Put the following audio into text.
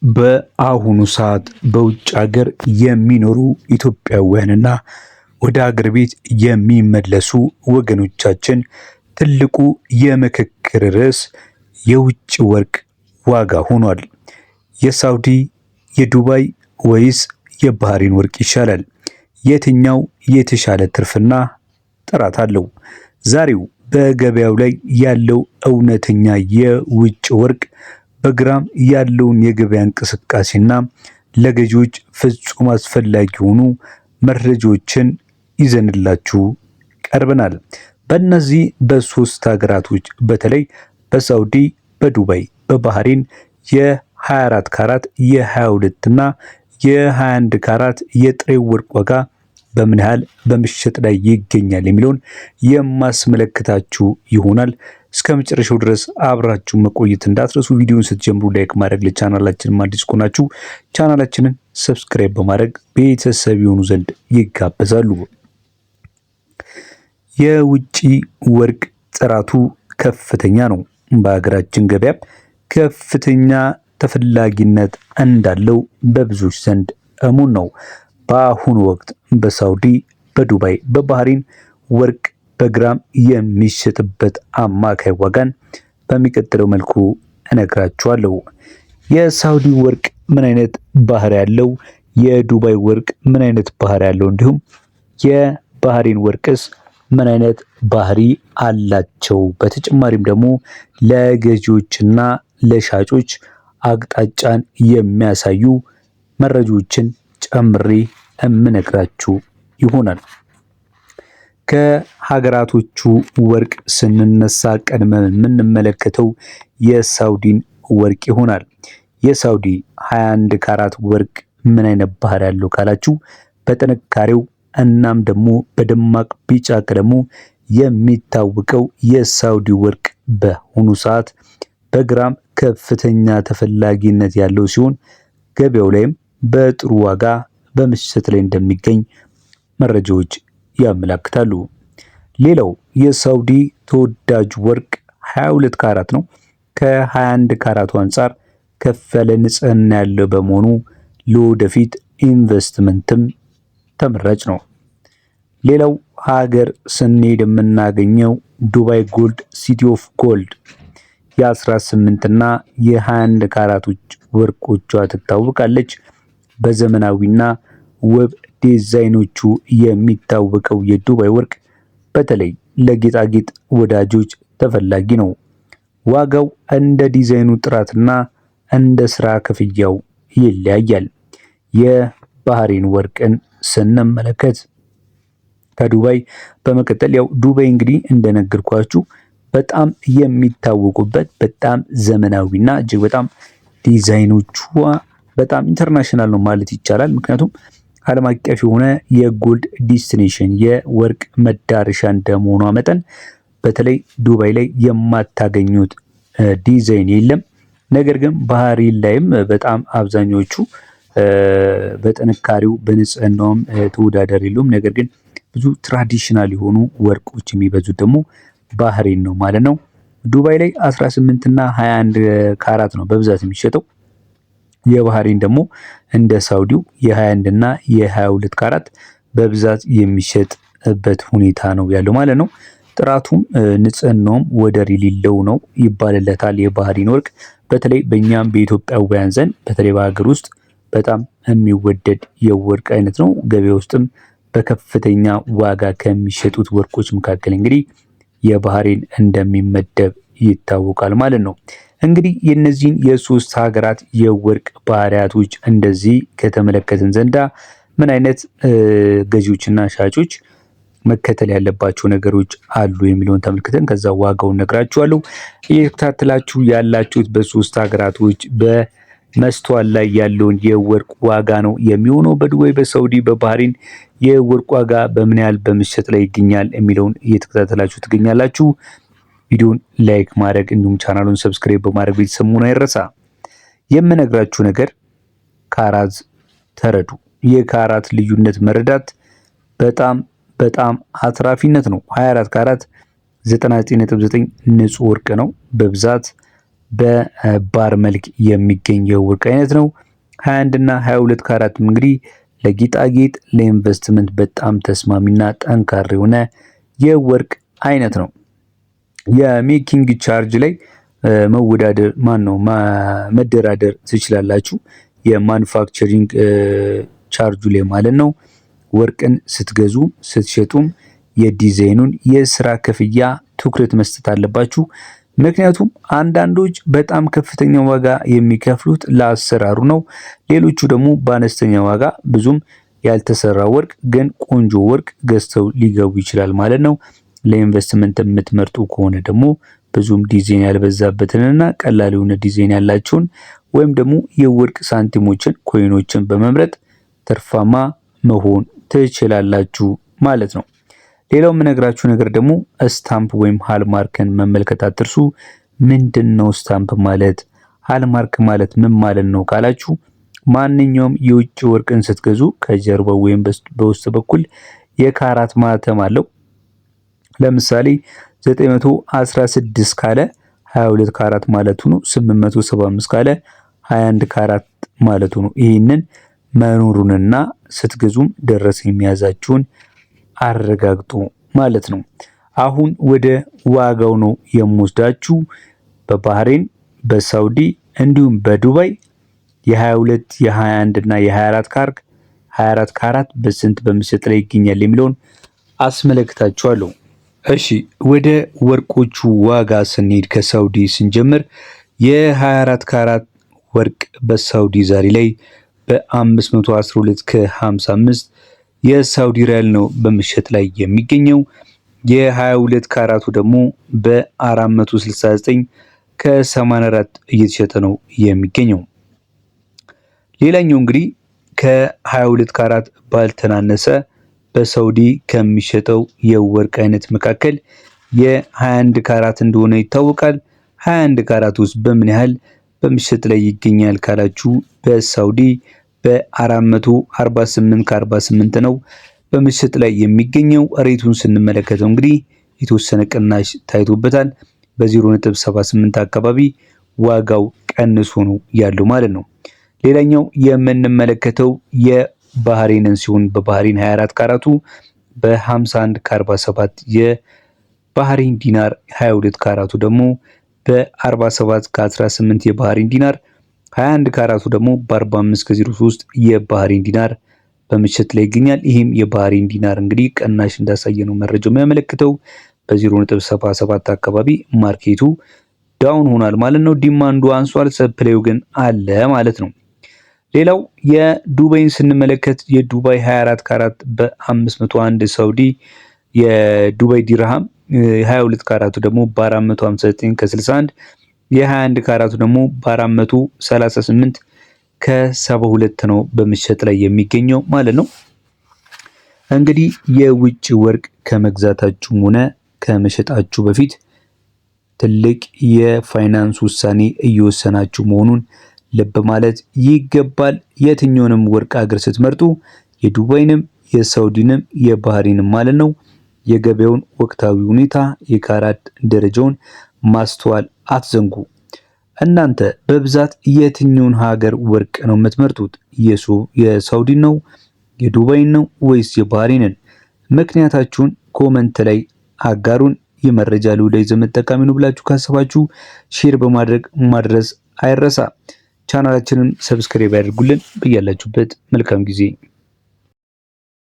በአሁኑ ሰዓት በውጭ ሀገር የሚኖሩ ኢትዮጵያውያንና ወደ ሀገር ቤት የሚመለሱ ወገኖቻችን ትልቁ የምክክር ርዕስ የውጭ ወርቅ ዋጋ ሆኗል። የሳውዲ፣ የዱባይ ወይስ የባህሬን ወርቅ ይሻላል? የትኛው የተሻለ ትርፍና ጥራት አለው? ዛሬው በገበያው ላይ ያለው እውነተኛ የውጭ ወርቅ በግራም ያለውን የገበያ እንቅስቃሴና ለገዢዎች ፍጹም አስፈላጊ የሆኑ መረጃዎችን ይዘንላችሁ ቀርበናል። በእነዚህ በሶስት ሀገራቶች በተለይ በሳውዲ፣ በዱባይ፣ በባህሬን የ24 ካራት፣ የ22 እና የ21 ካራት የጥሬ ወርቅ ዋጋ በምን ያህል በመሸጥ ላይ ይገኛል የሚለውን የማስመለከታችሁ ይሆናል። እስከ መጨረሻው ድረስ አብራችሁ መቆየት እንዳትረሱ። ቪዲዮን ስትጀምሩ like ማድረግ፣ ለቻናላችንም አዲስ ከሆናችሁ ቻናላችንን subscribe በማድረግ ቤተሰብ የሆኑ ዘንድ ይጋበዛሉ። የውጪ ወርቅ ጥራቱ ከፍተኛ ነው። በሀገራችን ገበያ ከፍተኛ ተፈላጊነት እንዳለው በብዙዎች ዘንድ እሙን ነው። በአሁኑ ወቅት በሳውዲ፣ በዱባይ፣ በባህሪን ወርቅ በግራም የሚሸጥበት አማካይ ዋጋን በሚቀጥለው መልኩ እነግራችኋለሁ። የሳውዲ ወርቅ ምን አይነት ባህሪ ያለው፣ የዱባይ ወርቅ ምን አይነት ባህሪ ያለው፣ እንዲሁም የባህሪን ወርቅስ ምን አይነት ባህሪ አላቸው? በተጨማሪም ደግሞ ለገዢዎችና ለሻጮች አቅጣጫን የሚያሳዩ መረጃዎችን ጨምሬ እምነግራችሁ ይሆናል። ከሀገራቶቹ ወርቅ ስንነሳ ቀድመን የምንመለከተው የሳውዲን ወርቅ ይሆናል። የሳውዲ 21 ካራት ወርቅ ምን አይነት ባህሪ ያለው ካላችሁ በጥንካሬው እናም ደግሞ በደማቅ ቢጫ ቀለሙ የሚታወቀው የሳውዲ ወርቅ በአሁኑ ሰዓት በግራም ከፍተኛ ተፈላጊነት ያለው ሲሆን ገበያው ላይም በጥሩ ዋጋ በመሸጥ ላይ እንደሚገኝ መረጃዎች ያመላክታሉ። ሌላው የሳውዲ ተወዳጅ ወርቅ 22 ካራት ነው። ከ21 ካራቱ አንጻር ከፍ ያለ ንጽህና ያለው በመሆኑ ለወደፊት ኢንቨስትመንትም ተመራጭ ነው። ሌላው ሀገር ስንሄድ የምናገኘው ዱባይ gold፣ city of gold፣ የ18 እና የ21 ካራቶች ወርቆቿ ትታወቃለች። በዘመናዊና ውብ ዲዛይኖቹ የሚታወቀው የዱባይ ወርቅ በተለይ ለጌጣጌጥ ወዳጆች ተፈላጊ ነው። ዋጋው እንደ ዲዛይኑ ጥራትና እንደ ስራ ክፍያው ይለያያል። የባህሬን ወርቅን ስንመለከት ከዱባይ በመቀጠል፣ ያው ዱባይ እንግዲህ እንደነገርኳችሁ በጣም የሚታወቁበት በጣም ዘመናዊና እጅግ በጣም ዲዛይኖቿ በጣም international ነው ማለት ይቻላል። ምክንያቱም ዓለም አቀፍ የሆነ የ gold destination፣ የወርቅ መዳረሻ እንደመሆኗ መጠን በተለይ ዱባይ ላይ የማታገኙት ዲዛይን የለም። ነገር ግን ባህሬን ላይም በጣም አብዛኞቹ በጥንካሬው በንጽህናውም ተወዳዳሪ የለውም። ነገር ግን ብዙ traditional የሆኑ ወርቆች የሚበዙት ደግሞ ባህሬን ነው ማለት ነው። ዱባይ ላይ 18 እና 21 ካራት ነው በብዛት የሚሸጠው። የባህሬን ደግሞ እንደ ሳውዲው የ21 እና የ22 ካራት በብዛት የሚሸጥበት ሁኔታ ነው ያለው ማለት ነው። ጥራቱም ንጽህናውም ወደር የሌለው ነው ይባልለታል። የባህሬን ወርቅ በተለይ በእኛም በኢትዮጵያውያን ዘንድ፣ በተለይ በሀገር ውስጥ በጣም የሚወደድ የወርቅ አይነት ነው። ገበያ ውስጥም በከፍተኛ ዋጋ ከሚሸጡት ወርቆች መካከል እንግዲህ የባህሬን እንደሚመደብ ይታወቃል ማለት ነው። እንግዲህ የእነዚህን የሶስት ሀገራት የወርቅ ባህሪያቶች እንደዚህ ከተመለከትን ዘንዳ ምን አይነት ገዢዎችና ሻጮች መከተል ያለባቸው ነገሮች አሉ የሚለውን ተመልክተን ከዛ ዋጋውን ነግራችኋለሁ። እየተከታተላችሁ ያላችሁት በሶስት ሀገራቶች በመስተዋል ላይ ያለውን የወርቅ ዋጋ ነው የሚሆነው። በዱባይ፣ በሳውዲ፣ በባህሪን የወርቅ ዋጋ በምን ያህል በመሸጥ ላይ ይገኛል የሚለውን እየተከታተላችሁ ትገኛላችሁ። ቪዲዮን like ማድረግ እንዲሁም ቻናሉን subscribe በማድረግ ቤተሰብ መሆን አይረሳ። የምነግራችሁ ነገር ካራት ተረዱ። የካራት ልዩነት መረዳት በጣም በጣም አትራፊነት ነው። 24 ካራት 99.9 ንጹህ ወርቅ ነው። በብዛት በባር መልክ የሚገኝ የወርቅ አይነት ነው። 21 እና 22 ካራትም እንግዲህ ለጌጣጌጥ ለኢንቨስትመንት በጣም ተስማሚና ጠንካራ የሆነ የወርቅ አይነት ነው። የ making charge ላይ መወዳደር ማን ነው መደራደር ትችላላችሁ። የ manufacturing charge ኡ ላይ ማለት ነው። ወርቅን ስትገዙ ስትሸጡም የዲዛይኑን የስራ ክፍያ ትኩረት መስጠት አለባችሁ። ምክንያቱም አንዳንዶች በጣም ከፍተኛ ዋጋ የሚከፍሉት ለአሰራሩ ነው። ሌሎቹ ደግሞ በአነስተኛ ዋጋ ብዙም ያልተሰራ ወርቅ ግን ቆንጆ ወርቅ ገዝተው ሊገቡ ይችላል ማለት ነው። ለኢንቨስትመንት የምትመርጡ ከሆነ ደግሞ ብዙም ዲዛይን ያልበዛበትንና ቀላል የሆነ ዲዛይን ያላቸውን ወይም ደግሞ የወርቅ ሳንቲሞችን coin ኦችን በመምረጥ ትርፋማ መሆን ትችላላችሁ ማለት ነው። ሌላው የምነግራችሁ ነገር ደግሞ stamp ወይም hallmark ን መመልከት አትርሱ። ምንድን ነው stamp ማለት? Hallmark ማለት ምን ማለት ነው ካላችሁ ማንኛውም የውጭ ወርቅን ስትገዙ ከጀርባው ወይም በውስጥ በኩል የካራት ማህተም አለው። ለምሳሌ 916 ካለ 22 ካራት ማለቱ ነው። 875 ካለ 21 ካራት ማለቱ ነው። ይህንን መኖሩንና ስትገዙም ደረሰኝ መያዛችሁን አረጋግጡ ማለት ነው። አሁን ወደ ዋጋው ነው የምወስዳችሁ። በባህሬን፣ በሳውዲ እንዲሁም በዱባይ የ22፣ የ21 እና የ24 ካርክ 24 ካራት በስንት በመሸጥ ላይ ይገኛል የሚለውን አስመለክታችኋለሁ። እሺ፣ ወደ ወርቆቹ ዋጋ ስንሄድ ከሳውዲ ስንጀምር የ24 ካራት ወርቅ በሳውዲ ዛሬ ላይ በ512 ከ55 የሳውዲ ሪያል ነው በመሸጥ ላይ የሚገኘው። የ22 ካራቱ ደግሞ በ469 ከ84 እየተሸጠ ነው የሚገኘው። ሌላኛው እንግዲህ ከ22 ካራት ባልተናነሰ በሳውዲ ከሚሸጠው የወርቅ አይነት መካከል የ21 ካራት እንደሆነ ይታወቃል። 21 ካራት ውስጥ በምን ያህል በመሸጥ ላይ ይገኛል ካላችሁ በሳውዲ በ448 ከ48 ነው በመሸጥ ላይ የሚገኘው። Rate ኡን ስንመለከተው እንግዲህ የተወሰነ ቅናሽ ታይቶበታል። በ0.78 አካባቢ ዋጋው ቀንሶ ነው ያለው ማለት ነው። ሌላኛው የምንመለከተው የባህሬንን ሲሆን በባህሬን 24 ካራቱ በ51 ከ47 የባህሬን ዲናር፣ 22 ካራቱ ደግሞ በ47 ከ18 የባህሬን ዲናር፣ 21 ካራቱ ደግሞ በ45 ከ03 የባህሬን ዲናር በመሸጥ ላይ ይገኛል። ይህም የባህሬን ዲናር እንግዲህ ቅናሽ እንዳሳየ ነው መረጃው የሚያመለክተው። በ0.77 አካባቢ market ኡ down ሆኗል ማለት ነው። Demand ኡ አንሷል፣ supply ው ግን አለ ማለት ነው። ሌላው የዱባይን ስንመለከት የዱባይ 24 ካራት በ501 ሳውዲ የዱባይ ዲርሃም፣ 22 ካራቱ ደግሞ በ459 ከ61፣ የ21 ካራቱ ደግሞ በ438 ከ72 ነው በመሸጥ ላይ የሚገኘው ማለት ነው። እንግዲህ የውጭ ወርቅ ከመግዛታችሁም ሆነ ከመሸጣችሁ በፊት ትልቅ የፋይናንስ ውሳኔ እየወሰናችሁ መሆኑን ልብ ማለት ይገባል። የትኛውንም ወርቅ ሀገር ስትመርጡ የዱባይንም፣ የሳውዲንም፣ የባህሪንም ማለት ነው የገበያውን ወቅታዊ ሁኔታ የካራት ደረጃውን ማስተዋል አትዘንጉ። እናንተ በብዛት የትኛውን ሀገር ወርቅ ነው የምትመርጡት? የሳውዲን ነው፣ የዱባይን ነው ወይስ የባህሬንን? ምክንያታችሁን comment ላይ አጋሩን። ይህ መረጃ ለወዳጅ ዘመድ ጠቃሚ ነው ብላችሁ ካሰባችሁ share በማድረግ ማድረስ አይረሳ። ቻናላችንን subscribe ያድርጉልን። በያላችሁበት መልካም ጊዜ።